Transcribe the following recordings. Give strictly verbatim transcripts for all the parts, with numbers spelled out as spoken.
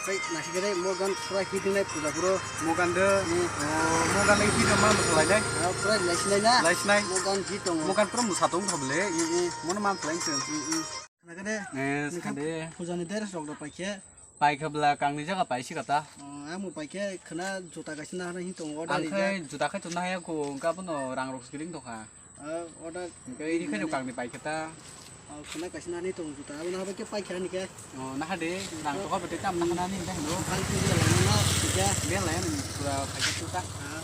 Tei nasikhe Mogan pura hit wngnai puja bro. Mogan de. Hmm. Oh, Mogan le hit ma masa lai dai. Ah, pura lai sinai na. Lai sinai. Mogan hit tongo. Mogan pura musa tong thok le. Hmm, hmm. Mono man pleng se. Hmm, hmm. Khna khe de. Eh, khna khe de. Puja ni dress rok da paikhe. Paikhe bla kangni jaga paisi kata. Oh, amo paikhe khna juta kaisa na hin tongo order rijak. Ang khai juta khai tong haya ko, engka bono rang rok skring tokha. Ah, order. Engka iri khai kangni paikhe ta. Oh, khna kaisa na hin tong juta. Abo na haba khe paikhe ani khe. Oh, naha de, rang tokha bete tam naha na ni tang do. Ang khai juta lai na, juta. Bel lai ani pura paikhe juta. Ah.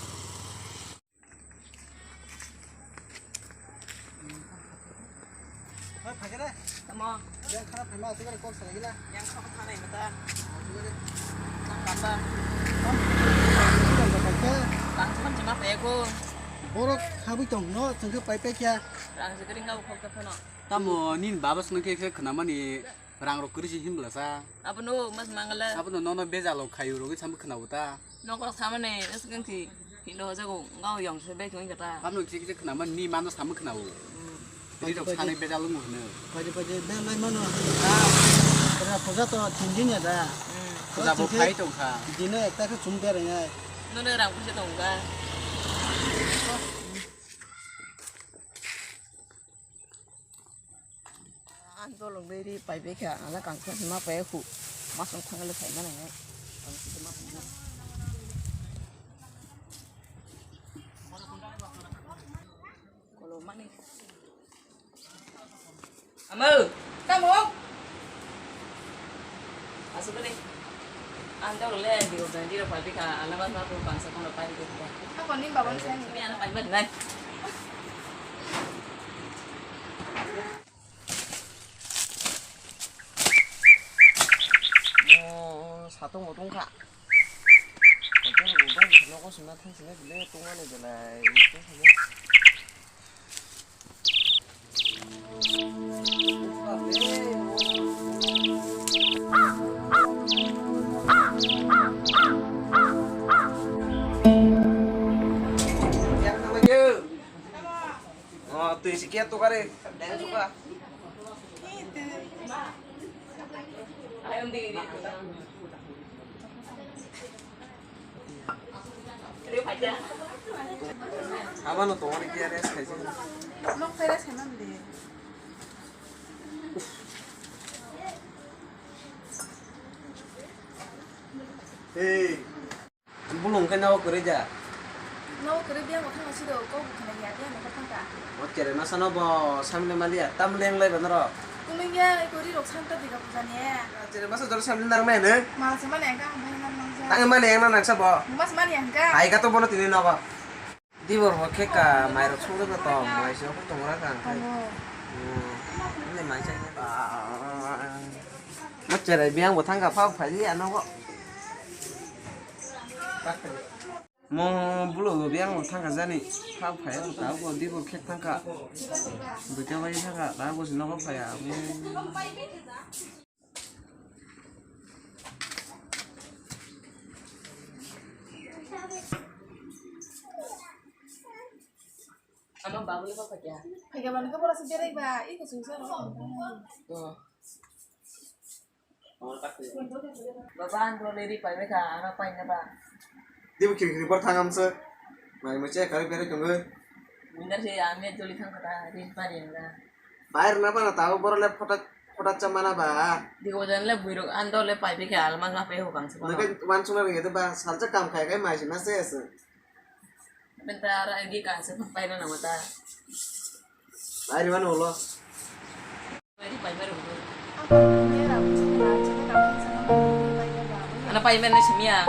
Oi, phai khe re. Tamo. Yang khana phaima, aswk kok salai gila. Yang khok thanai mata. Aswk khe. Nang kata. Tang khon chama pe ko. Borok habwi tong no, chwng khe pai pai kya. Rang se kering kau khok ta phano. Tamo, nin baba swnang khe khe khna mani. Rang rok kwrwi se himla sa. Abono mas mangala. Abono nono bejalo khayu rogwi samwi khnabu ta. Nokol samani aswkang thi hindo jago ngao yong se bek wngkha ta. Abono kisa kisa khnaman ni mano samwi khnabu. Hmm. Ri rok sanai bejalo wngmo hwno. Phaidi phaidi bel lai mano. Ah. Puja to tin din ya da. Hmm. Puja bo phai tongkha. Dino ekta khe chum berengai. Nono rang puisa tongkha. Ang dolong dei ri pai bekha, ala kangsa ma pai khu. Masong thangale phai mana ngai. Kolo mani. Amo. Tamo. Asuk deh. Ang dolong le di ojan di ro pai bekha, ala ma ma khu kangsa kono pai bekha. Ako ni baban sai. Ni ana pai bekha nai. Mo satung bo tongkha. Hotel bo bai nogo sima thang sima bile tongmani belai. Oh, twi si kiya tukar e. Dai tukar. Abano tongani kiya rest khaisi. Nok tere sanam de. Hey. Bulu hwnkhe nogo kwrwi da? Nogo kwrwi biyang bo thangma sido, kok bo khwnai ya, biyang bo thangkha. O cherai masa no bo samle maliya, tamle wng lai ba norok? Kwmwi ya, eko ri rok samta diga puja ni. Cherai masa jora samle narwk nai hwno? Mal se mani ang ka hambai nan mangsa. Tang mani ang nan nangsa bo? Mas mani ang ka. Hai ka to bono tini nogo. Dibor bo khe ka mairok songwi bo tong, mai se tong ra ka ang khai. Tongo. Hmm. Ni mai se. Ma cherai biyang bo thangkha phak phai liya nogo. Mo bulu bo biyang bo thangkha jani. Phak phai bo ta bo dibor khe thangkha. Duita bai thangkha ta bo se nogo phai ya. Ano babu le papa kya? Phaikha bani khe borok se berai ba, iko sungsa ro. Oh. Baba, ang dole ri pai kha, ano pai na ba. Dibu khiri khiri bor thangam se. Mai mo che kari berai tongo. Winda se ami dole thang kata, ri pari na. Bair na ba na tao bor le photo photo chamana ba. Digo jan le buirok ang dole pai kha, alma ma pe ho kang se. Nake wan suna ri ba, salcha kam khai khai mai se na se se. Benta ara agi kangsa paina nangma ta. Ari mano ulo. Ari pai mero. Ana pai mero ni simia.